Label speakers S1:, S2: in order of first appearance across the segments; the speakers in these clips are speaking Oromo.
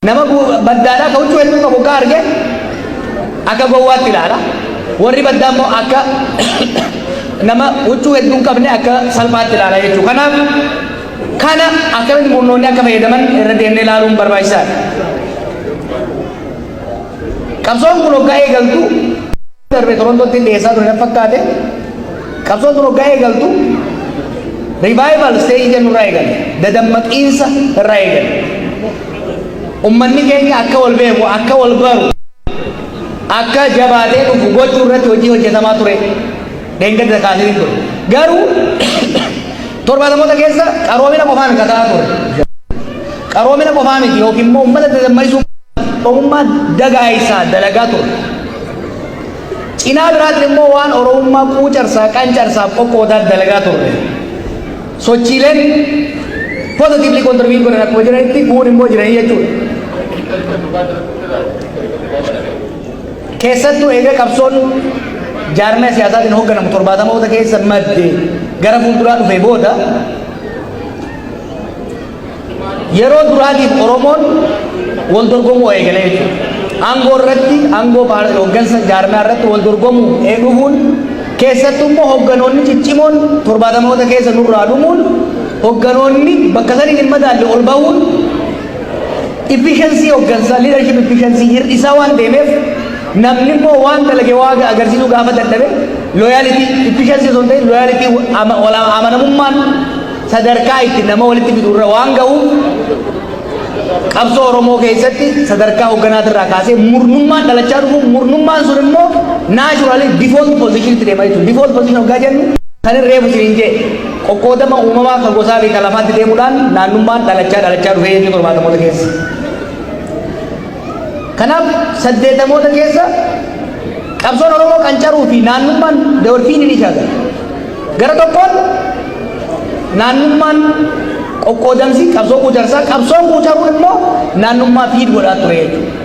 S1: Nama baddaadhaa ka huccuu hedduu qabu hoggaa arge akka gowwaatti ilaala. Warri baddaa immoo akka nama huccuu hedduu hin qabne akka salphaatti ilaala jechuudha. Kanaaf kana akkamitti murnoonni akka fayyadaman irra deemnee ilaaluun barbaachisaadha. Qabsoon kun hoggaa eegaltu darbe Torontootti hin dhiyeessaa ture natti fakkaate. Qabsoon kun hoggaa eegaltu revival stage jennu irraa eegale. Dadammaqiinsa irraa eegale. Ummanni keenya akka wal beeku, akka wal baru, akka jabaatee dhufu gochuu irratti hojii hojjetamaa ture. Dheengadda kaasee ture. Garuu torbaatamoota keessa qaroomina qofaan kataa ture. Qaroomina qofaa miti yookiin immoo uummata dadammaisuu Oromummaa dagaagsaa dalagaa ture. Cinaa biraatiin immoo waan Oromummaa quucarsaa, qancarsaaf qoqqoodaa dalagaa turre. Sochiileen positively contribute godhan akkuma jiranitti kuun immoo jiranii jechuudha. Keessattuu eega qabsoon jaarmaya siyaasaatiin hoogganamu torbaatamoota keessa madde gara fuulduraa dhufe booda Yeroo duraatiif Oromoon wal dorgomuu eegale jechuudha. Aangoo irratti, aangoo hooggansa jaarmiyaa irratti wal dorgomuu dhufuun keessattuu immoo hoogganoonni ciccimoon torbaatamoota keessa nurraa dhumuun hoogganoonni bakka saniin hin madaalle ol bahuun efficiency hooggansaa leadership efficiency hir'isaa waan deemeef namni immoo waan dalage waa agarsiisuu gaafa dadhabe loyalty efficiency osoo hin ta'in loyalty amanamummaan sadarkaa itti nama walitti fidu irra waan ga'uuf qabsoo Oromoo keessatti sadarkaa hoogganaatirraa kaasee murnummaan dhalachaa dhufu murnummaan sun immoo naturally default position itti deema jechuudha. Default position hoggaa jennu kan hin reefu isiniin jee qoqqoodama uumamaa kan gosaa fi kan lafaatti deemuudhaan naannummaan dhalachaa dhalachaa dhufee jechuudha torbaatamoota keessa. Kanaaf saddeetamoota keessa qabsoon Oromoo qancaruu fi naannummaan they were feeding each other. Gara tokkoon naannummaan qoqqoodamsi qabsoo quucarsaa, qabsoon quucaruun immoo naannummaa feed godhaa ture jechuudha.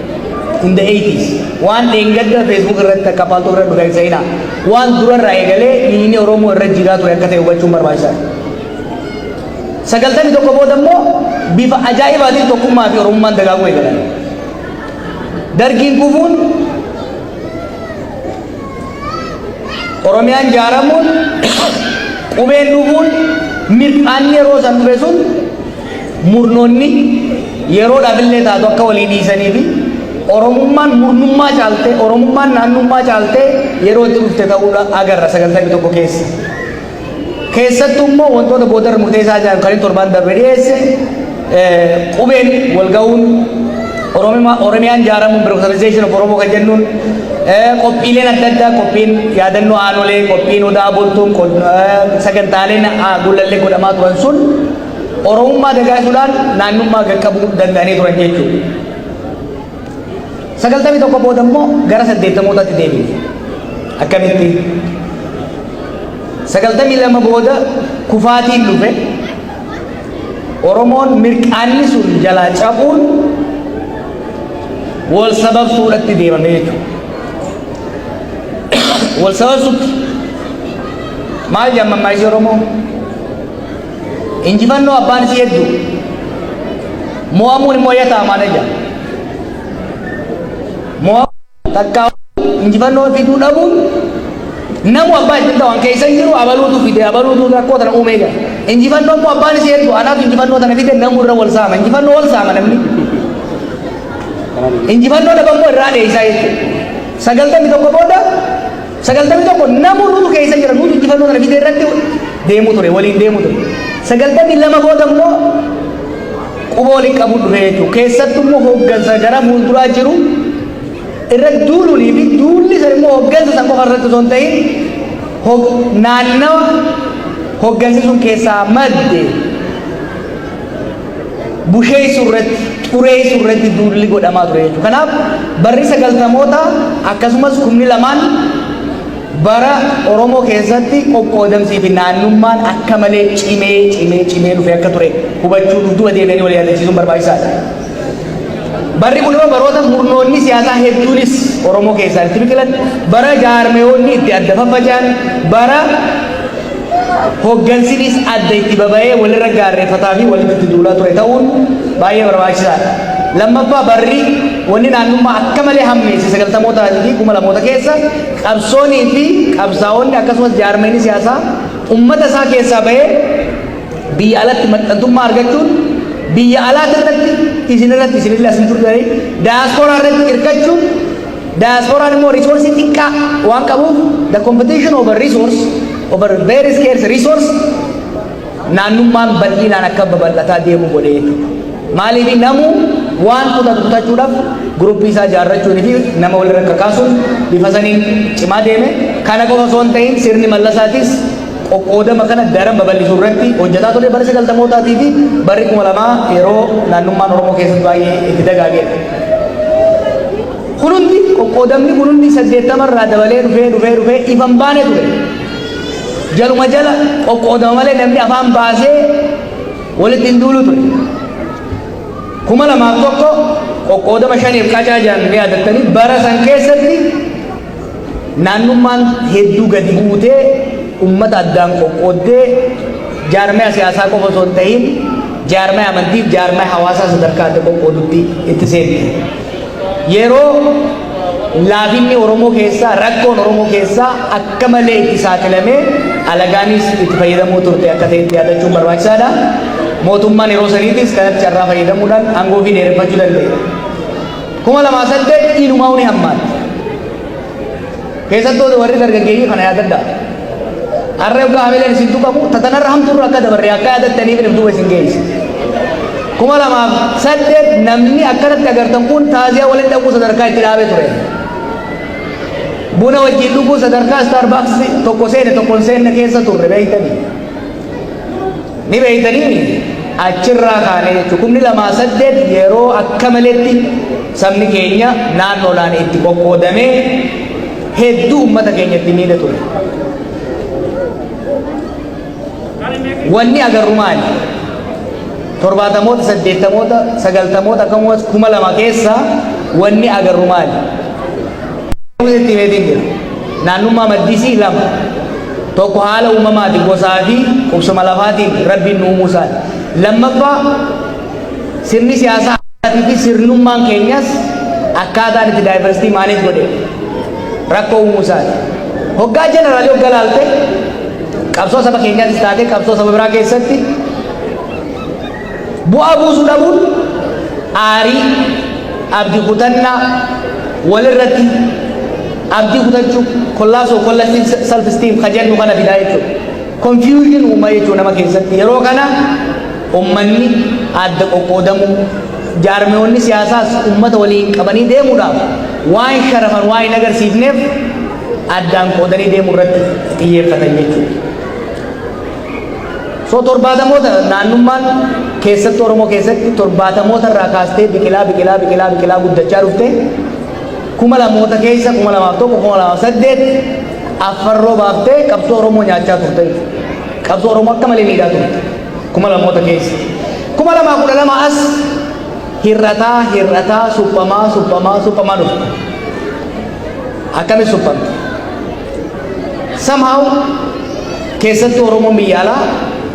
S1: In the 80s waan dheengadda Facebook irratti akka paaltuu irra dhufe seenaa waan durarraa eegalee dhiigni Oromoo irra jigaa ture akka ta'e hubachuun barbaachisaadha. 91 booda immoo bifa ajaa'ibaatiin tokkummaa fi Oromummaan dagaaguu eegalan. Dargiin kufuun Oromiyaan jaaramuun qubeen dhufuun mirqaanni yeroo san dhufe sun murnoonni yeroodhaaf illee taatu akka walii dhiisanii fi Oromummaan murnummaa caaltee Oromummaan naannummaa caaltee yeroo itti dhufte ta'uudha agarra 91 keessa. Keessattuu immoo wantoota boodarra murteessaa jiran kan inni torbaan darbe dhiyeesse qubeen wal ga'uun Oromiyaan ijaaramuun bureaucratization of Oromoo kan jennuun qophiileen adda addaa qophiin yaadannoo aanolee qophiin odaa bultuun sagantaaleen gullallee godhamaa turan sun Oromummaa dagaagsuudhaan naannummaa qaqqabuu danda'anii turan jechuudha. 91 booda immoo gara saddeettamootaatti deebine. Akkamitti? 92 booda kufaatiin dhufe. Oromoon mirqaanni sun jalaa cabuun wal sababsuudhatti deemame jechuudha. Wal sababsuutti maal jedhan mammaaksi Oromoo? Injifannoo abbaan isii hedduu. Mo'amuun immoo yataa maal jedha? Mo'amuun takkaa injifannoo fiduu dhabuun namu abbaa ittiin ta'an keessa hin jiru abaluutu fide abaluutu rakkoo tana uumee jira. Injifannoo immoo abbaan isii hedduu anaatu injifannoo tana fide namu irra wal saama injifannoo wal saama namni. Injifannoo dhaba immoo irraa dheessaa jechuudha. 91 booda 91 namu nutu keessa jira nutu injifannoo tana fide irratti deemuu ture waliin deemuu ture. 92 booda immoo quba waliin qabuu dhufe jechuudha. Keessattuu immoo hooggansa gara fuulduraa jiru irra duuluunii fi duulli san immoo hooggansa san qofa irratti osoo hin ta'in naannawa hooggansi sun keessaa madde busheessuu irratti xureessuu irratti duulli godhamaa ture jechuudha. Kanaaf barri sagaltamoota akkasumas kumni lamaan bara Oromoo keessatti qoqqoodamsii fi naannummaan akka malee cimee cimee cimee dhufe akka ture hubachuu dugduba deebi'anii wal yaadachiisuun barbaachisaadha. Barri kun immoo baroota murnoonni siyaasaa hedduunis Oromoo keessaa itti biqilan, bara jaarmeyoonni itti adda faffaca'an, bara hooggansinis adda itti baba'ee walirra gaarreeffataa fi walitti itti duulaa ture ta'uun baay'ee barbaachisaadha. Lammaffaa, barri wanni naannummaa akka malee hammeesse 90mootaa fi 2000moota keessa qabsoonii fi qabsaa'onni, akkasumas jaarmeenii siyaasaa ummata isaa keessaa bahee biyya alatti maxxantummaa argachuun, biyya alaati irratti isin irratti isinillee asin turtanii daasporaa irratti hirkachuun, daasporaan immoo resource xiqqaa waan qabuuf, the competition over resource, over very scarce resource, naannummaan bal'inaan akka babal'ataa deemu godhe jechuudha. Maaliif? Namuu waan kutatu kutachuudhaaf guruppii isaa ijaarrachuunii fi nama walirra kakaasuun bifa saniin cimaa deeme. Kana qofa osoo hin ta'in, sirni Mallasaatis qoqqoodama kana daran babal'isuu irratti hojjetaa ture. Bara 90mootaatii fi barri 2000 yeroo naannummaan Oromoo keessatti baay'ee itti dagaagedha. Kun hundi, qoqqoodamni kun hundi 80rraa dabalee dhufee dhufee dhufee ifan baane ture. Jaluma jala qoqqoodama malee namni afaan baasee walitti hin duulu ture. 2001 qoqqoodama shaniif qacaa jedhan ni yaadattanii. Bara san keessatti naannummaan hedduu gadi buutee ummata addaan qoqqooddee, jaarmaya siyaasaa qofa osoo hin ta'in jaarmaya amantiif jaarmaya hawaasaa sadarkaa adda qoqqoodutti itti seente. Yeroo laafinni Oromoo keessaa, rakkoon Oromoo keessaa akka malee itti saaxilamee alagaanis itti fayyadamuu turte akka ta'etti yaadachuun barbaachisaadha. Mootummaan yeroo saniitis kanatti carraa fayyadamuudhaan aangoo fi dheereffachuu danda'e. 2008 inumaa ni hammaatte. Keessattuu warri dargaggeeyyii kana yaadadha. Har'a yoggaa hamileen isin tuqamu tatanarra hamtuurra akka dabarre akka yaadattaniif duuba isin geesse. 2008 namni akkanatti agartan kun taaziyaa waliin dhaquu sadarkaa itti dhaabee ture. Buna wajjin dhuguu sadarkaa Starbucks tokko seene tokko hin seenne keessa turre beeytanii. Ni beeytanii, achirraa kaanee jechuudha. 2008 yeroo akka maletti sabni keenya naannoodhaan itti qoqqoodamee hedduu uummata keenya itti miidhe ture. Wanni agarru maali? 70moota, 80moota, 90moota, akkasumas 2000 keessa wanni agarru maali? Itti himeetiin jira. Naannummaa maddisii lama. Tokko haala uumamaati, gosaa fi qubsuma lafaatiin Rabbiin nu uumuu isaati. Lammaffaa, sirni siyaasaa fi sirnummaan keenyas akkaataan itti diversity manage godhe rakkoo uumuu isaati. Hoggaa generally hoggaa laalte, qabsoo saba keenyaatis taate qabsoo saba biraa keessatti bu'aa buusuu dhabuun aarii, abdii kutannaa, walirratti abdii kutachuu, collapse of collective self esteem ka jennu kana fidaa jechuudha. Confusion uumaa jechuudha nama keessatti. Yeroo kana ummanni adda qoqqoodamuu, jaarmeewwanni siyaasaas ummata waliin qabanii deemuudhaaf waan sharafan waan hin agarsiifneef addaan qoodanii deemuu irratti xiyyeeffatan jechuudha. So 70moota naannummaan keessatti Oromoo keessatti 70moota irraa kaastee biqilaa biqilaa biqilaa biqilaa guddachaa dhufte. 2000moota keessa, 2001, 2008 affarroo baaftee qabsoo Oromoo nyaachaa turte. Qabsoo Oromoo akka malee miidhaa turte 2000moota keessa. 2012 as hir'ataa hir'ataa, suphamaa suphamaa suphamaa dhufte. Akkamitti suphamte? Somehow keessattuu Oromoon biyya alaa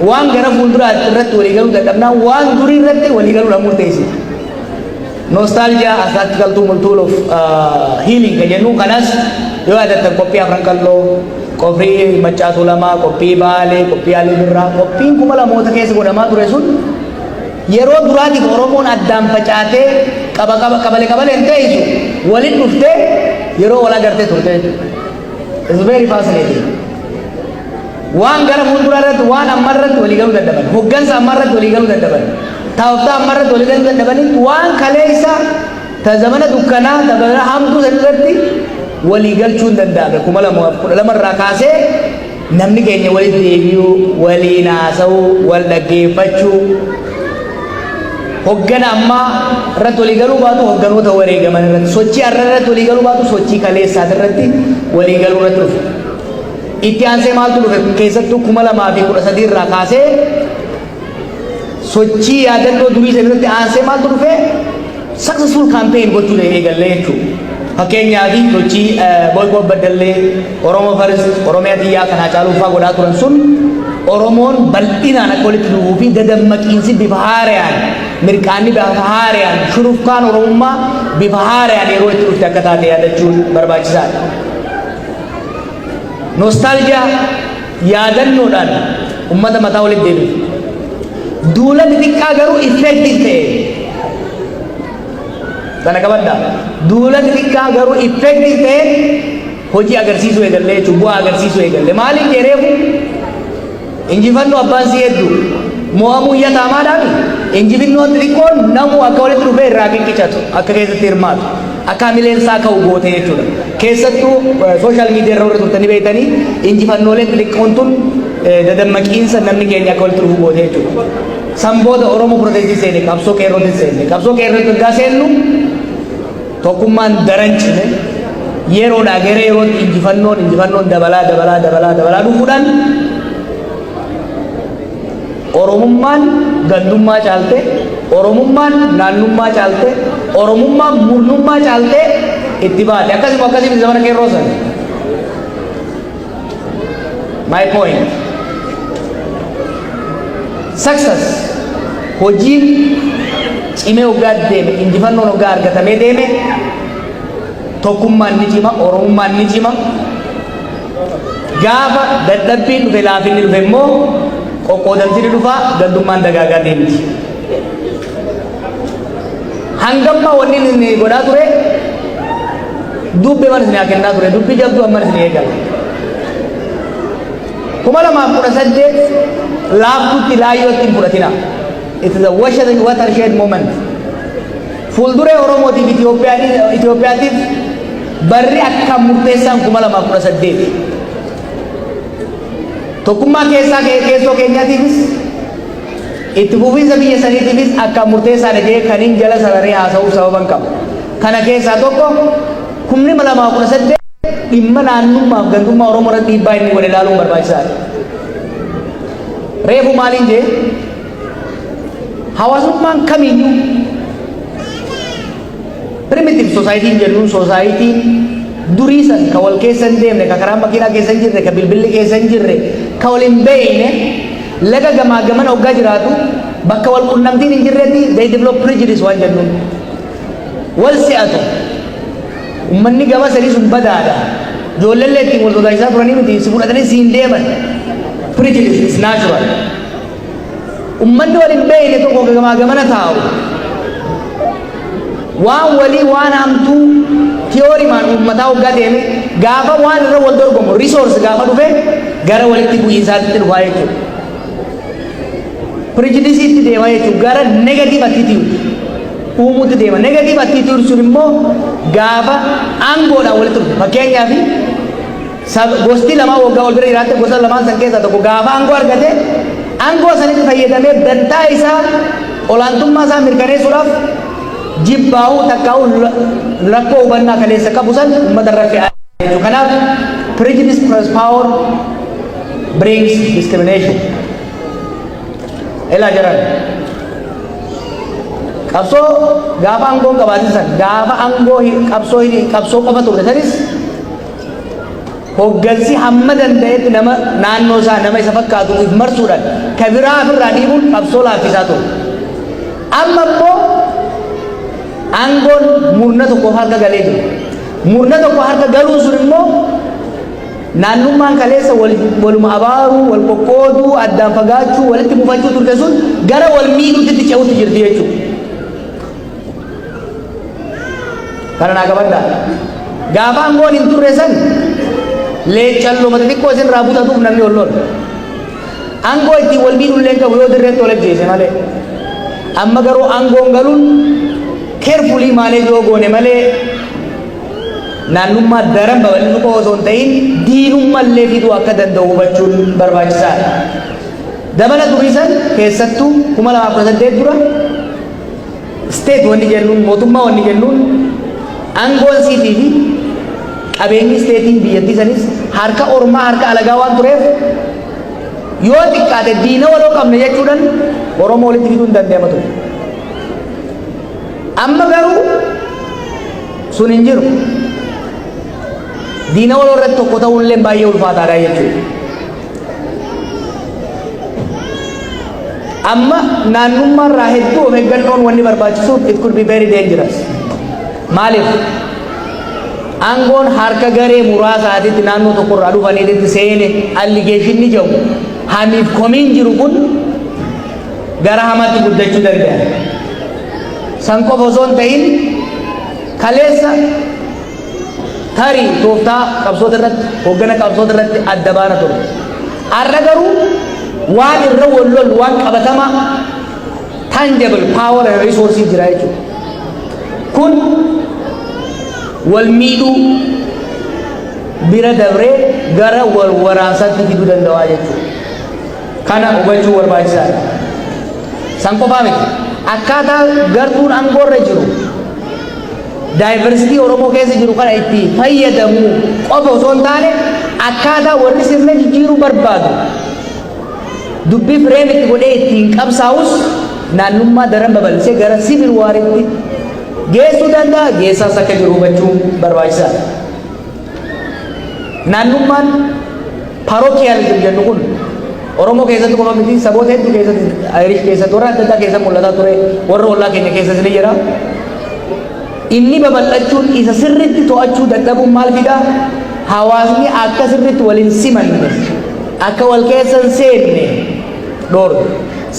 S1: waan gara fuulduraa irratti waliigaluu dadhabnaan waan durii irratti waliigaluudhaan murteessite. Nostalgia as tactical tool of healing kan jennu kanas yoo yaadattan, qophii Afran Qalloo, qophii Maccaa Tuulamaa, qophii Baalee, qophii Alii Birraa, qophiin 2000moota keessa godhamaa ture sun yeroo duraatiif Oromoon addaan facaatee qaba qaba qabale qabaleen teessu waliin dhuftee yeroo wal agartee turte jechuudha. It's very fascinating. Waan gara fuulduraa irratti, waan amma irratti walii galuu dadhaban, hoggansa amma irratti walii galuu dadhaban, taa'uftaa amma irratti walii galuu dadhabanitti, waan kaleessa ta zamana dukkanaa, ta zamana hamtuu san irratti walii galchuu hin danda'ame. 2012 irraa kaasee namni keenya walitti deebi'uu, waliin haasa'uu, wal dhaggeeffachuu, hoggana ammaa irratti walii galuu baatu hogganoota wareegaman irratti, sochii har'a irratti walii galuu baatu sochii kaleessaati irratti walii galuu irratti dhufe. Itti aansee maaltu dhufe? Keessattuu 2013 irraa kaasee sochii yaadannoo durii san irratti aansee maaltu dhufe? Successful campaign gochuu eegallee jechuudha. Fakkeenyaaf, sochii Boykoo Baddallee, Oromo First, Oromiyaa Xiyyaa kan Haacaaluu fa'aa godhaa turan sun Oromoon bal'inaan akka walitti dhufuu fi dadammaqiinsi bifa haarayaan, mirqaanni bifa haarayaan, shurufkaan Oromummaa bifa haarayaan yeroo itti dhufte akka taate yaadachuun barbaachisaadha. Nostalgia, yaadannoodhaan ummata mataa walitti deebisu. Duula xixiqqaa garuu effective ta'e. Kana qabadhaa. Duula xixiqqaa garuu effective ta'e hojii agarsiisuu eegallee jechuun bu'aa agarsiisuu eegalle. Maaliif jedheefu injifannoo abbaan si hedduu mo'amuu iyyataamaadhaami. Injifannoon xixiqqoon namu akka walitti dhufee irraa qiqqicatu, akka keessatti hirmaatu, akka hamileen isaa ka'u goote jechuudha. Keessattuu social media irra warri turtanii beektanii, injifannooleen xixiqqoon tun dadammaqiinsa namni keenya akka walitti dhufu goote jechuudha. San booda Oromoo protestii seene, qabsoo qeerrootiin seenne. Qabsoo qeerrootiin gaa seennu tokkummaan daran cime. Yeroodhaa gara yerootti injifannoon dabalaa dabalaa dabalaa dabalaa dhufuudhaan Oromummaan gandummaa caalte, Oromummaan naannummaa caalte, Oromummaan murnummaa caalte itti baate. Akkasuma akkasii zamana qeerroo sana. My point. Success, hojiin cimee hoggaa deeme, injifannoon hoggaa argatamee deeme, tokkummaan ni cima, Oromummaan ni cima. Gaafa dadhabbiin dhufe, laafinni dhufe immoo qoqqoodamsi ni dhufa, gandummaan dagaagaa deemti. Hangammaa wanni inni godhaa ture dubbi mana isin kennaa ture, dubbi jabduu amma isin eegala. 2018 laaftutti laayyootti hin fudhatina. It is a watershed moment. Fuulduree Oromootiif, Itoophiyaatiif barri akka murteessaan 2018. Tokkummaa keessaa keessoo keenyaatiifis, itti fufiinsa biyya saniitiifis akka murteessaadha jedhee kan hin jala sararee haasa'uuf sababan qaba. Kana keessaa tokko, 2018 dhimma naannummaaf gandummaa Oromoo irratti dhiibbaa inni godhe ilaaluun barbaachisaadha. Reefu maaliin jee, hawaasummaan kamiyyuu, primitive society jennuun, society durii san ka wal keessa hin deemne, ka karaa makiinaa keessa hin jirre, ka bilbilli keessa hin jirre, ka wal hin beeyne, laga gamaa gamana hoggaa jiraatu, bakka wal qunnamtiin hin jirretti they develop prejudice waan jennuun. Wal si'atu. Ummanni gama sadii sun badaadha. Ijoolleellee ittiin wal sodaachisaa turanii miti, si fudhatanii siin deeman. Prejudice is natural. Ummanni wal hin beeyne tokko gamaa gamana taa'u waan walii waan hamtuu theorymaan uummataa hoggaa deeme, gaafa waan irra wal dorgomu, resource gaafa dhufe, gara walitti bu'iinsaatti dhufaa jechuudha. Prejudiceitti deema jechuudha, gara negative attitude uumuutti deema. Negative attitude sun immoo gaafa aangoodhaan walitti dhufe, fakkeenyaaf gosti lamaa waggaa wal bira jiraatte, gosa lamaan san keessaa tokko gaafa aangoo argate, aangoo sanitti fayyadamee dantaa isaa, olaantummaa isaa mirkaneessuudhaaf jibbaa'uu takkaa'uu rakkoo hubannaa kaleessa qabu san uummata irra fe'aa jechuudha. Kanaaf prejudice plus power brings discrimination. Ilaa jiran. Qabsoo gaafa aangoon qabaatin san, gaafa aangoo qabsoo qabsoo qofa turre sanis, hoggansi hamma danda'etti nama naannoo isaa, nama isa fakkaatu if marsuudhaan ka biraa ofirraa dhiibuun qabsoo laaffisaa ture. Amma immoo aangoon murna tokko harka galee jira. Murna tokko harka galuun sun immoo naannummaan kaleessa waluma abaaruu, wal qoqqooduu, addaan fagaachuu, walitti mufachuu turte sun gara wal miidhuutti ce'utti jirti jechuudha. Kana naa qabadhaa. Gaafa aangoon hin turre san leeccalloo mata xiqqoo isin irraa butatuuf namni ol lola. Aangoo ittiin wal miidhuu illee hin qabu yoo dirreetti ol ajjeese malee. Amma garuu aangoon galuun carefully manage yoo goone malee naannummaa daran babal'isuu qofa osoo hin ta'in diinummaa illee fiduu akka danda'u hubachuun barbaachisaadha. Dabala durii san, keessattuu 2018 dura, state wanni jennuun, mootummaa wanni jennuun, aangoon siitii fi qabeenyi stateiin biyyattii sanis harka ormaa, harka alagaa waan tureef, yoo xiqqaate diina waloo qabne jechuudhaan Oromoo walitti fiduu hin danda'ama ture. Amma garuu sun hin jiru. Diina waloo irratti tokko ta'uun illee baay'ee ulfaataadha jechuudha. Amma naannummaarraa hedduu of eeggannoon wanni barbaachisuuf, it could be very dangerous. Maaliif? Aangoon harka garee muraasaatitti naannoo tokkorraa dhufaniititti seene allegationni jedhu, hamiif komiin jiru kun gara hamaatti guddachuu danda'a. San qofa osoo hin ta'in, kaleessa tarii tooftaa qabsoota irratti, hoggana qabsoota irratti adda baana ture. Har'a garuu waan irra wal lolu, waan qabatamaa, tangible power and resource jira jechuudha. Kun wal miidhuu bira dabree gara wal waraansaatti fiduu danda'a jechuudha. Kana hubachuu barbaachisaadha. San qofaa miti. Akkaataa gartuun aangoorra jiru diversity Oromoo keessa jiru kana itti fayyadamuu qofa osoo hin taane, akkaataa warri sirna jijjiiruu barbaadu dubbii frame itti godhee ittiin qabsaa'us naannummaa daran babal'isee gara civil waritti geessuu danda'a, geessaas akka jiru hubachuu barbaachisaadha. Naannummaan, parochialism jennu kun, Oromoo keessatti qofa miti, saboota hedduu keessatti, Irish keessatti, warra adda addaa keessatti mul'ataa ture, warra ollaa keenya keessas ni jira. Inni babal'achuun isa sirritti to'achuu dadhabuun maal fidaa? Hawaasni akka sirritti waliin simanne, akka wal keessa hin seenne dhoorga.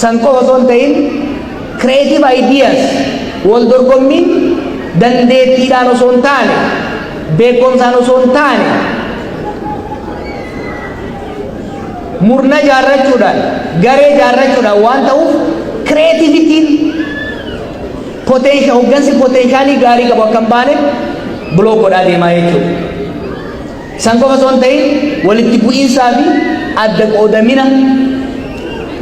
S1: San qofa osoo hin ta'in, creative ideas wal dorgommiin dandeettiidhaan osoo hin taane, beekumsaan osoo hin taane, murna jaarrachuudhaan, garee jaarrachuudhaan waan ta'uuf, creativityn, potential, hoggansi potentialii gaarii qabu akka hin baane block godhaa deemaa jechuudha. San qofa osoo hin ta'in, walitti bu'iinsaa fi adda qoodamina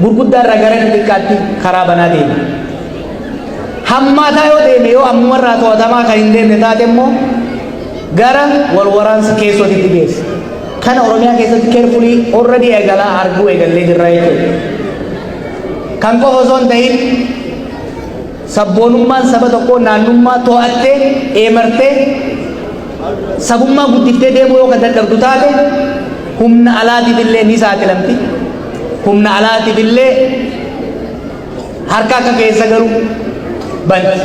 S1: gurguddaa irraa gara xixiqqaatti karaa banaa deema. Hammaataa yoo deeme, yoo ammumarraa to'atamaa kan hin deemne taate immoo, gara wal waraansa keessootitti geessa. Kana Oromiyaa keessatti carefully already eegalaa arguu eegallee jirra jechuudha. Kan qofa osoo hin ta'in, sabboonummaan saba tokkoo naannummaa to'attee, eemartee, sabummaa guddiftee deemuu yoo kan dadhabdu taate, humna alaatiif illee ni saaxilamti. Humna alaatiif illee harka akka keessa galu banti.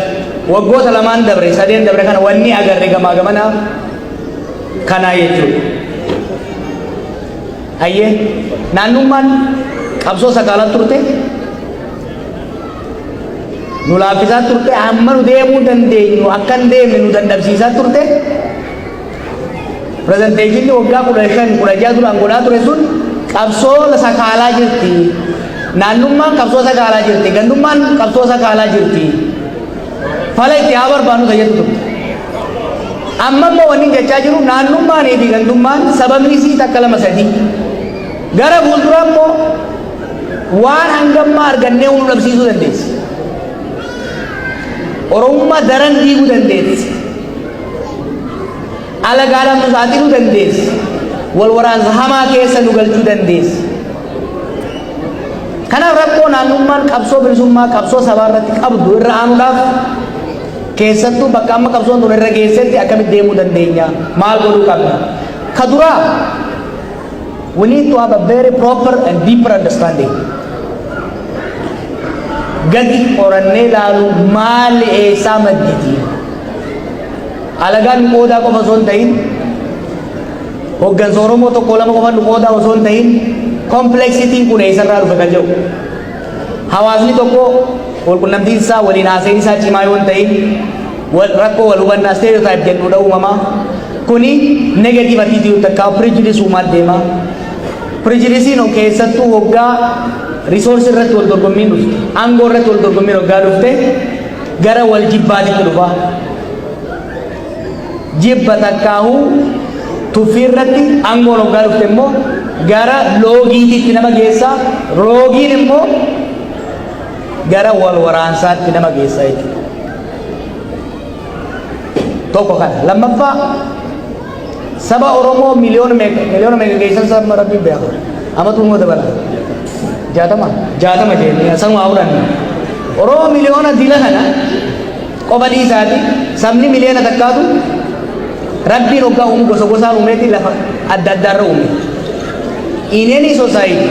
S1: Waggoota lamaan dabre, sadeen dabre kana wanni agarre gamaa gamanaa kanaa jechuudha. Hayyee, naannummaan qabsoo sakaalaa turte, nu laaffisaa turte, hamma nu deemuu dandeenyu akka hin deemne nu dadhabsiisaa turte. Presentationni waggaa 15, 16 duraan godhaa ture sun qabsoo sakaalaa jirti. Naannummaan qabsoo sakaalaa jirti. Gandummaan qabsoo sakaalaa jirti. Fala itti haa barbaannu tayyatu turte. Amma immoo wanni jechaa jiru, naannummaanii fi gandummaan sababni isii takka, lama, sadii. Gara fuulduraa immoo waan hangammaa argannee nu dhabsiisuu dandeessi. Oromummaa daran diiguu dandeessi. Alagaadhaan nu saaxiluu dandeessi. Wal waraansa hamaa keessa nu galchuu dandeessi. Kanaaf rakkoo naannummaan qabsoo bilisummaa, qabsoo sabaa irratti qabdu irra aanuudhaaf, keessattuu bakka amma qabsoon tun irra geessetti akkamitti deemuu dandeenya? Maal godhuu qabna? Ka duraa, we need to have a very proper and deeper understanding. Gadi qorannee ilaalu, maali, eessaa madditi? Alagaan nu qoodaa qofa osoo hin ta'in, hoggansa Oromoo tokko lama qofa nu qoodaa osoo hin ta'in, complexityn kun eessarraa dhufe kan jedhu. Hawaasni tokko walqunnamtiin isaa, waliin haasa'in isaa cimaa yoo hin ta'in, rakkoo wal hubannaa, stereotype jennuudha uumamaa. Kuni negative attitude takka prejudice uumaa deema. Prejudiceiin keessattuu hoggaa resource irratti wal dorgommiin dhufte, aangoo irratti wal dorgommiin hoggaa dhufte, gara wal jibbaatitti dhufa. Jibba takkaahuu tuffii irratti aangoon hoggaa dhufte immoo gara loogiititti nama geessa. Loogiin immoo gara wal waraansaatti nama geessa jechuudha. Tokko kana. Lammaffaa, saba Oromoo miliyoona meeqa geessan saba Rabbiin beeku. Amatu immoo dabala. 60, 60 jennee sanuma haa fudhannu. Oromoo miliyoona dila kana qofa dhiisaati, sabni 1 miliyoona Rabbiin hoggaa uumu gosa gosaan uumeeti lafa adda addaarra uume. In any society,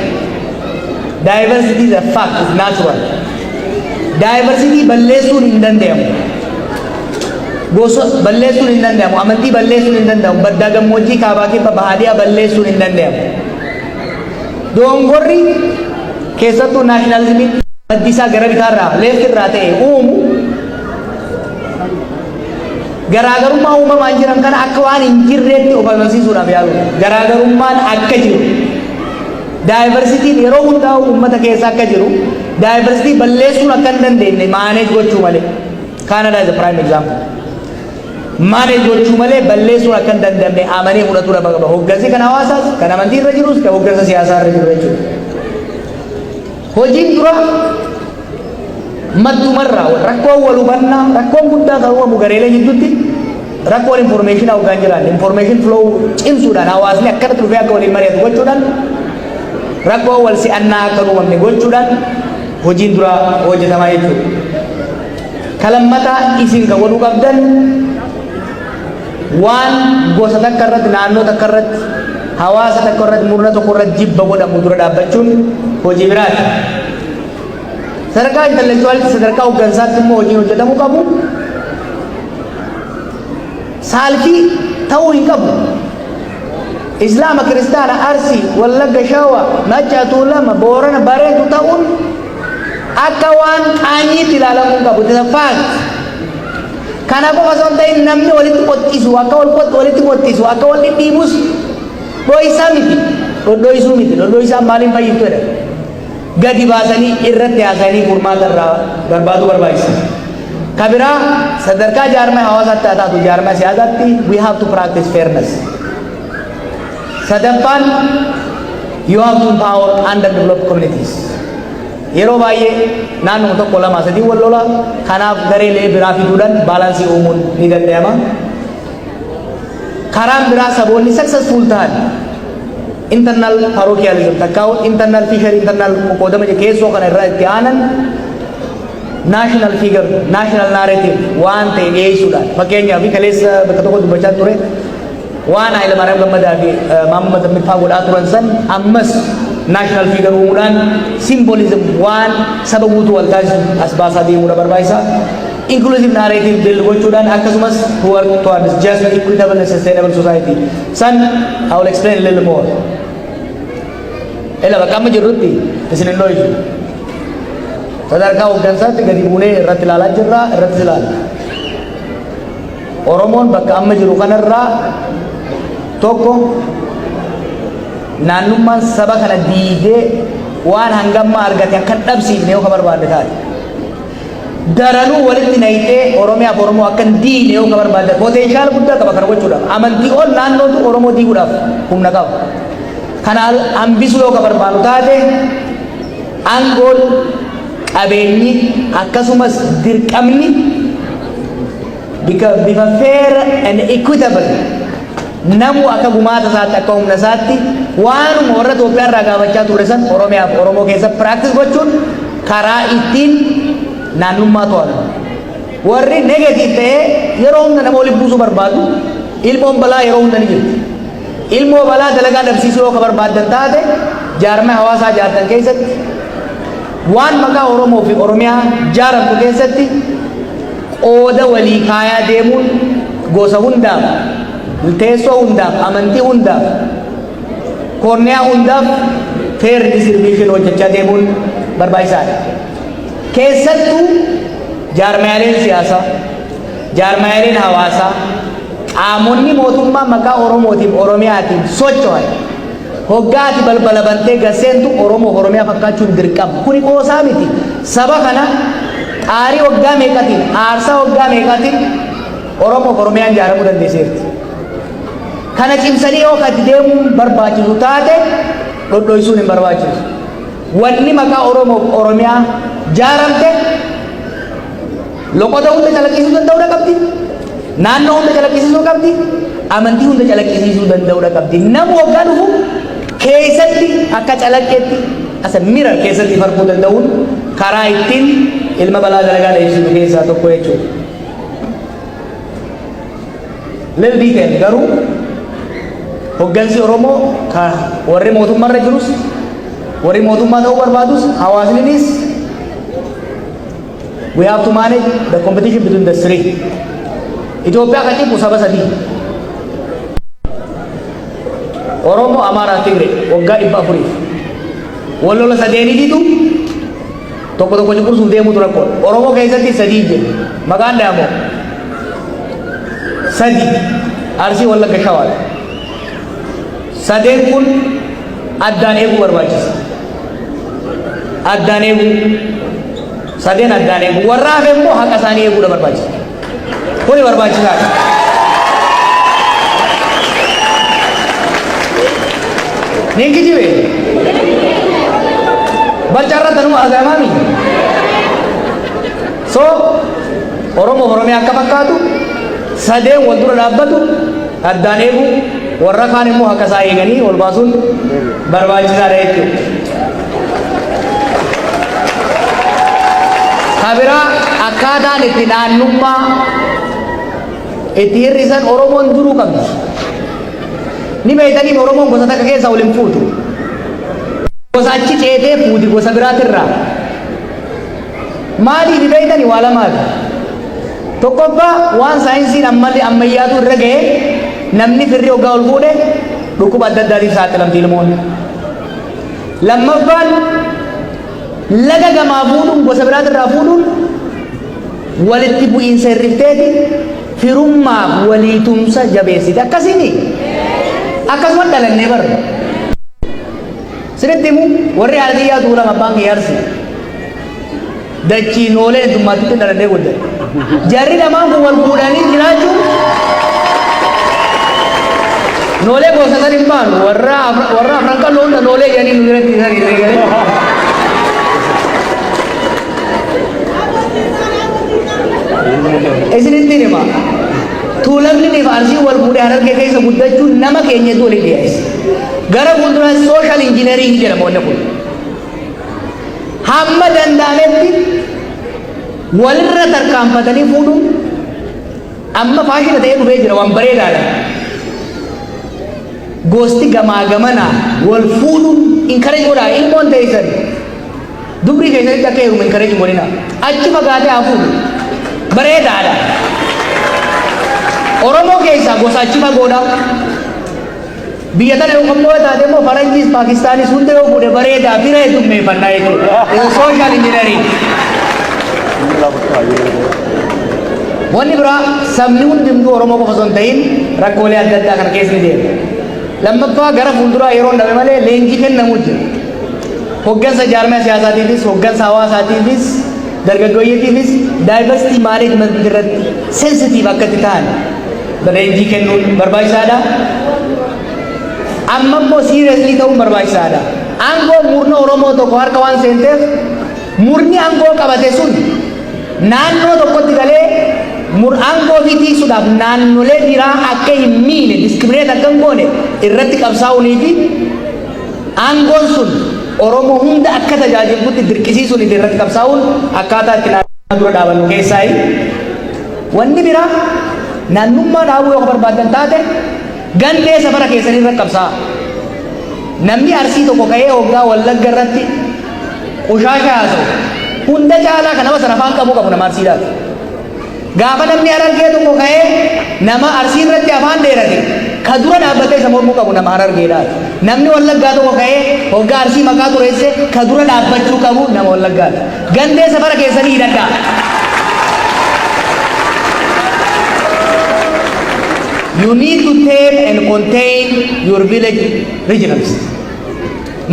S1: Diversity is a fact, is natural. Diversity balleessuun hin danda'amu. Gosa balleessuun hin danda'amu. Amantii balleessuun hin danda'amu. Baddaa, gammoojjii, kaabaa, kibba, bahaadiyaa balleessuun hin danda'amu. Dongorri keessattuu nationalismiin maddi isaa gara bitaarraa, left irraa ta'e uumu, garaagarummaa uumamaan jiran kana akka waan hin jirreetti of amansiisuudhaaf yaalu. Garaagarummaan akka jiru, diversityn yeroo hundaa'u uummata keessa akka jiru, diversity balleessuun akka hin dandeenye, manage gochuu malee. Canada is a prime example. Manage gochuu malee balleessuun akka hin dandamne amanee fudhatuu qaba. Hoggansi kan hawaasaas, kan amantii irra jirus, kan hoggansa siyaasaa irra jiru jechuudha. Hojiin dura maddumarraa rakkoon wal hubannaa, rakkoon guddaa kan uumamu gareelee jidduutti rakkoon information hoggaan jiraan, information flow cimsuudhaan, hawaasni akkanatti dhufee akka waliin mari'atu gochuudhaan, rakkoo wal si'annaa akka hin uumamne gochuudhaan hojiin dura hojjetamaa jechuudha. Kalammataa isin kan godhuu qabdan, waan gosa takka irratti, naannoo takka irratti, hawaasa takka irratti, murna tokko irratti jibba godhamu dura dhaabbachuun hojii biraati. Sadarkaa intellectualitti, sadarkaa hooggansaatti immoo hojiin hojjetamuu qabu. Saalfii ta'uu hin qabu. Islaama, Kiristaana, Arsii, Wallagga, Shawa, Macca, Tuulama, Boorana, Bareentu ta'uun akka waan qaanyiitti ilaalamuu hin qabu. It is a fact. Kana qofa osoo hin ta'in, namni walitti qoxxisu akka wal walitti qoxxisu, akka wal dhidhiibus dho'isaa miti. Dhodho'isuu miti. Dhodho'isaan maaliin fayyiftu jedha. Gadi baasanii irratti haasa'anii furmaata irraa barbaaduu barbaachisa. Ka biraa, sadarkaa jaarmaa hawaasaatti haa taatu jaarmaa siyaasaatti, we have to practice fairness. Sadaffaan, you have to empower underdeveloped communities. Yeroo baay'ee naannoo tokko, lama, sadii wal lola. Kanaaf gareelee biraa fiduudhaan balance uumuun ni danda'ama. Karaan biraa saboonni successful ta'an internal parochialism takkaa'u internal fissure, internal qoqqoodama keessoo kana irraa itti aanan national figure, national narrative waan ta'e dhiyeessuudhaan. Fakkeenyaaf, kaleessa bakka tokko dubbachaa ture, waan Haayile Maariyaam Gammadaa fi Maamud Mazammil godhaa turan san ammas national figure uumuudhaan symbolism waan saba guutuu wal taasisu as baasaa deemuudha barbaachisa. Inclusive narrative build gochuudhaan, akkasumas to work towards just, equitable and sustainable society. San I will explain a little more. Ela bakka amma jirrutti isin hin dho'isu. Sadarkaa hooggansaatti gadi buunee irratti ilaalaa jirra, irratti ilaalla. Oromoon bakka amma jiru kanarraa, tokko, naannummaan saba kana diigee waan hangammaa argate akka hin dhabsiifne yoo ka barbaadde taate. Daranuu walitti nayitee Oromiyaaf Oromoo akka hin diine yoo ka barbaadde, potential guddaa qaba kana gochuudhaaf. Amantii ol naannootu Oromoo diiguudhaaf humna qaba. Kana hambisuu yoo ka barbaadu taate, aangoon, qabeenyi, akkasumas dirqamni bifa fair and equitable, namu akka gumaata isaatti, akka humna isaatti, waanuma warra Itoophiyaa irraa gaafachaa turre san Oromiyaaf Oromoo keessa practice gochuun karaa ittiin naannummaa to'atu. Warri negative ta'ee yeroo hunda nama walitti buusuu barbaadu, ilmoon balaa yeroo hunda ni jirti. Ilmoo balaa dalagaa dhabsiisuu yoo ka barbaaddan taate, jaarmaa hawaasaa jaartan keessatti, waan maqaa Oromoo fi Oromiyaa jaaramtu keessatti qooda walii kaayaa deemuun, gosa hundaaf, teessoo hundaaf, amantii hundaaf, koorniyaa hundaaf fair distribution hojjechaa deemuun barbaachisaadha. Keessattuu jaarmaaleen siyaasaa, jaarmaaleen hawaasaa, qaamonni mootummaa maqaa Oromootiif Oromiyaatiin socho'an, hoggaati balbala bantee gaseentu Oromoo Oromiyaa fakkaachuun dirqama. Kuni qoosaa miti. Saba kana xaarii waggaa meeqatiin, aarsaa waggaa meeqatiin Oromoof Oromiyaan ijaaramuu dandeesseerti. Kana cimsanii yoo kati deemuun barbaachisu taate, dhodhoisuun hin barbaachisu. Wanni maqaa Oromoof Oromiyaa jaaramte loqota hunda calaqqisiisuu danda'uudha qabdi. Naannoo hunda calaqqisiisuu qabdi. Amantii hunda calaqqisiisuu danda'uudha qabdi. Namu waggaa dhufu keessatti akka calaqqeetti asa mira keessatti farquu danda'uun karaa ittiin ilma balaa dalagaa dheessinu keessaa tokko jechuudha. Little detail garuu, hoggansi Oromoo ka warri mootummaarra jirus Warri mootummaa ta'uu barbaadus, hawaasninis, we have to manage the competition between the three. Itoophiyaa kan cimpu saba sadii. Oromoo, Amaaraa, Tigre waggaa 400f. Wal lola sadeeniititu tokko tokko cunqursuuf deemutu rakkoodha. Oromoo keessatti sadii jira. Maqaan dhaamoo sadi: Arsii, Wallagga, Shawaadha. Sadeen kun addaan eeguu barbaachisa. Addaan eeguu. Sadeen addaan eeguu. Warra hafe immoo haqa isaanii eeguudha barbaachisa. Kuni barbaachisaadha. Niin kijibe. Barcaarra tanuma haasa'amaami. So, Oromoo Oromiyaa akka fakkaatu sadeen wal dura dhaabbatu addaan eeguu, warra kaan immoo haqa isaa eeganii ol baasuun barbaachisaadha jechuudha. Kabiraa, akkaataan itti naannummaa itti hir'isan Oromoon duruu qabdi. Ni beektanii, Oromoon gosa takka keessa wal hin fuutu. Gosa achi ceetee fuuti gosa biraatirraa. Maaliif beektanii? Waa lamaati. Tokkoffaa, waan saayinsiin ammallee ammayyaatu irra ga'e, namni firri hoggaa ol fuudhe dhukkuba adda addaatiif saaxilamti ilmoon. Lammaffaan, laga gamaa fuudhuun, gosa biraatirraa fuudhuun walitti bu'iinsa hirrifteeti firummaaf walii tumsa jabeessite. Akkasiini akkasuma dhalannee barra. Sinitti himu, warri haadha xiyyaa Tuulama, abbaan kiyya Arsi. Dachii noolee heddummaatitti dhalannee guddate. Jarri lamaan kun wal fuudhanii jiraachuun noolee gosa san hin baanu, warra Afran Qalloo hunda noolee jedhanii nu biratti isaan hin eegale. Isinitti hima. Tuulamni fi Arsiin wal fuudhee Harargee keessa guddachuun nama keenyatu waliin dhiyeessa. Gara fuulduraa social engineering jedhama wanni kun. Hamma danda'ametti walirra tarkaanfatanii fuudhuun amma faashina ta'ee dhufee jira, waan bareedaadha. Gosti gamaa gamanaa wal fuudhuun encourage godhaa. Ilmoon teessan dubrii keessanitti akka heerumu encourage godhina. Achi fagaatee haa fuudhu. Bareedaadha. Oromoo keessaa gosa achi fagoodha. Biyya tana yoo qopho'ee taate immoo Faranjiis, Paakistaanis hunda yoo fuudhe bareedaa, fira heddummeeffannaa jechuudha. Social engineering. Wanni biraa, sabni hundumtuu Oromoo qofa osoo hin ta'in rakkoolee adda addaa kana keessa ni deema. Lammaffaa, gara fuulduraa yeroo dhabe malee leenjii kennamuu jira. Hoggansa jaarmaya siyaasaatiifis, hoggansa hawaasaatiifis, dargaggoyyeetiifis diversity management irratti sensitive akka itti ta'an leenjii kennuun barbaachisaadha. Amma immoo seriously ta'uun barbaachisaadha. Aangoo murna Oromoo tokko harka waan seenteef, murni aangoo qabate sun naannoo tokkotti galee aangoo fi tiisuudhaaf naannolee biraa akka hin miine, discriminate akka hin goone irratti qabsaa'uunii fi aangoon sun Oromoo hunda akka tajaajiltutti dirqisiisuun irratti qabsaa'uun akkaataa itti naannoo dura dhaabannu keessaayi. Wanni biraa, naannummaa dhaabuu yoo barbaadan taate gandee safara keessanii irra qabsaa'a. Namni Arsii tokko ka'ee hoggaa Wallagga irratti qushaasha haasa'u, hunda caalaa kan nama sana afaan qabuu qabu nama Arsiidhaati. Gaafa namni Harargee tokko ka'ee nama Arsii irratti afaan dheerate, ka dura dhaabbatee isa mormuu qabu nama Harargeedhaati. Namni Wallaggaa tokko ka'ee hoggaa Arsii maqaa xureesse, ka dura dhaabbachuu qabu nama Wallaggaati. Gandee safara keessanii hidhadhaa. You need to tame and contain your village regionals.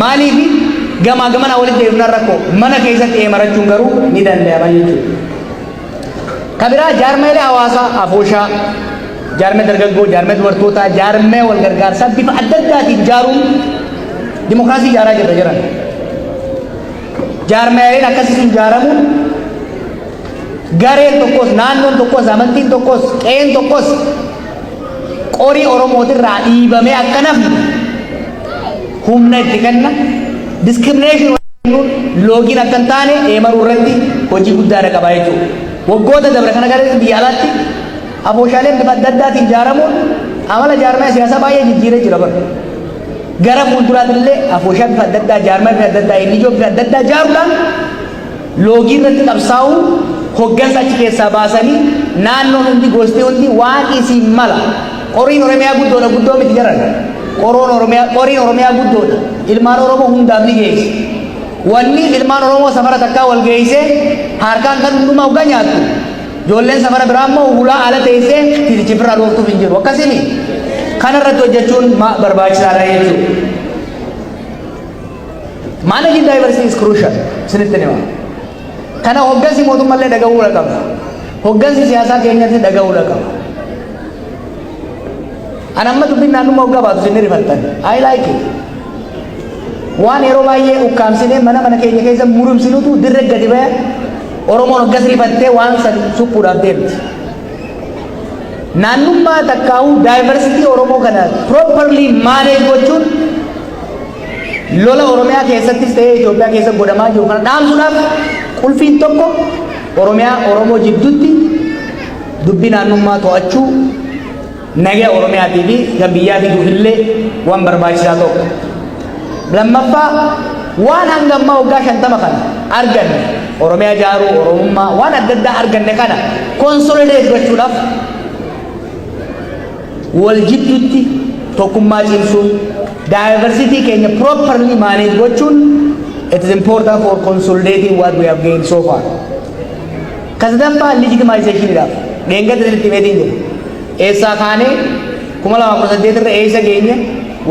S1: Maaliif gamaa gamana walitti deemnaan rakkoo mana keessatti eemarachuun garuu ni danda'ama jechuudha. Kabiraa, jaarmeelee hawaasaa, afooshaa, jaarmee dargaggoo, jaarmee dubartootaa, jaarmee wal gargaarsaa bifa adda addaatiin ijaaruun dimokiraasii ijaaraa jirra jiran. Jaarmeeleen akkasii sun ijaaramuun gareen tokkos, naannoon tokkos, amantiin tokkos, qe'een tokkos qorii Oromootirraa dhiibamee akka nafni humna itti kenna. Discrimination, loogiin akka hin taane eemaruu irratti hojii guddaadha qaba jechuudha. Waggoota dabre kana gara biyya alaatti afooshaaleen bifa adda addaatiin ijaaramuun amala jaarmaya siyaasaa baay'ee jijjiiree jira bara. Gara fuulduraatti illee afooshaa bifa adda addaa, jaarmaa bifa adda addaa, NGO bifa adda addaa ijaaruudhaan loogii irratti qabsaa'uu, hoggansa achi keessaa baasanii, naannoon hundi, gosti hundi waan isiin mala. Qoriin Oromiyaa guddoodha, guddoo miti jaran. Qoroon Oromiyaa, qoriin Oromiyaa guddoodha. Ilmaan Oromoo hundaaf ni geessi. Wanni ilmaan Oromoo safara takkaa wal geessee harkaan kan hundumaa hoggaa nyaattu, ijoolleen safara biraa immoo hulaa ala teessee tiitichi firraa dhooftuuf hin jiru. Akkasimi kana irratti hojjechuun barbaachisaadha jechuudha. Managing diversity is crucial. Isinitti hima. Kana hoggansi mootummaallee dhaga'uu qaba. Hoggansi siyaasaa keenyatti dhaga'uu qaba. Ani amma dubbiin naannummaa hoggaa baatu isin rifattan. I like it. Waan yeroo baay'ee ukkaamsinee mana mana keenya keessa murumsinutu dirree gadi baya. Oromoon hoggas rifattee waan san suphuudhaaf deemti. Naannummaa takkaa'uu diversity Oromoo kana properly manage gochuun lola Oromiyaa keessattis ta'ee Itoophiyaa keessa godhamaa jiru kana dhaamsuudhaaf qulfiin tokko Oromiyaa Oromoo jidduutti dubbii naannummaa to'achuu nagaa Oromiyaatii fi kan biyyaa fiduuf illee waan barbaachisaa tokko. Lammaffaa, waan hanga ammaa waggaa 50 kana arganne, Oromiyaa ijaaruu, Oromummaa, waan adda addaa arganne kana consolidate gochuudhaaf wal jidduutti tokkummaa cimsuun, diversity keenya properly manage gochuun, it is important for consolidating what we have gained so far. Ka sadaffaa, legitimization-idhaaf dheengadda itti himeetiin jira. Eessaa kaanee 2018 irra eessa geenye?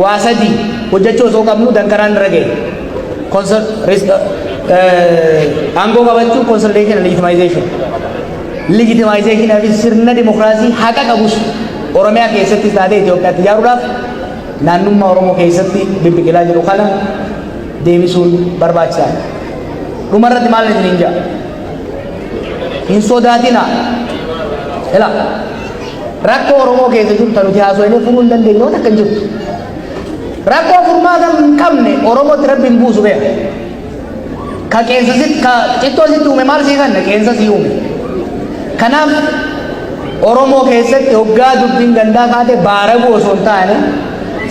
S1: Waa sadii hojjechuu osoo qabnu dankaraan irra ga'e. Aangoo qabachuu, consolidation and legitimization. Legitimization fi sirna dimokiraasii haqa qabus Oromiyaa keessattis taatee Itoophiyaatti ijaaruudhaaf naannummaa Oromoo keessatti bibbiqilaa jiru kana deebisuun barbaachisaadha. Dhumarratti maal isiniin jedha? Hin sodaatina. Ila rakkoo Oromoo keessa jiru tan nuti haasofnee furuu hin dandeenye waan akka hin jirtu. Rakkoo furmaata hin qabne Oromootti Rabbi hin buusu beeka. Ka qeensa sitti, ka cittoo sitti uume maal sii kanne? Qeensa sii uume. Kanaaf Oromoo keessatti hoggaa dubbiin gandaa kaate baaraguu osoo hin taane,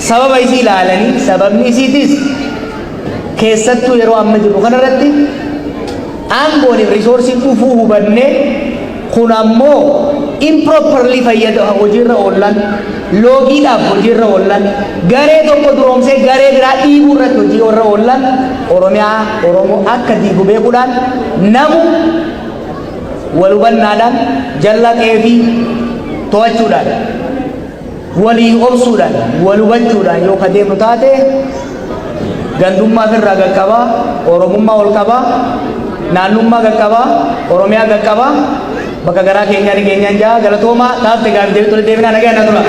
S1: sababa isii ilaalanii, sababni isiitis keessattuu yeroo amma jirru kanarratti aangooniif resource-iin dhufuu hubannee, kun ammoo improperly fayyada hojiirra oollan, loogiidhaaf hojiirra oollan, garee tokko duroomsee garee biraa dhiibuu irratti hojii irra oollan, Oromiyaa Oromoo akka diigu beekuudhaan, namu wal hubannaadhaan, jalla qeefii to'achuudhaan, walii obsuudhaan, wal hubachuudhaan yoo ka deemnu taate, gandummaa ofirraa qaqqabaa, Oromummaa ol qabaa, naannummaa qaqqabaa, Oromiyaa qaqqabaa, bakka garaa keenyaa ni keenyaan jaa. Galatoomaa. Taafte gaafii deebitu deebinaa. Nagaa na tura.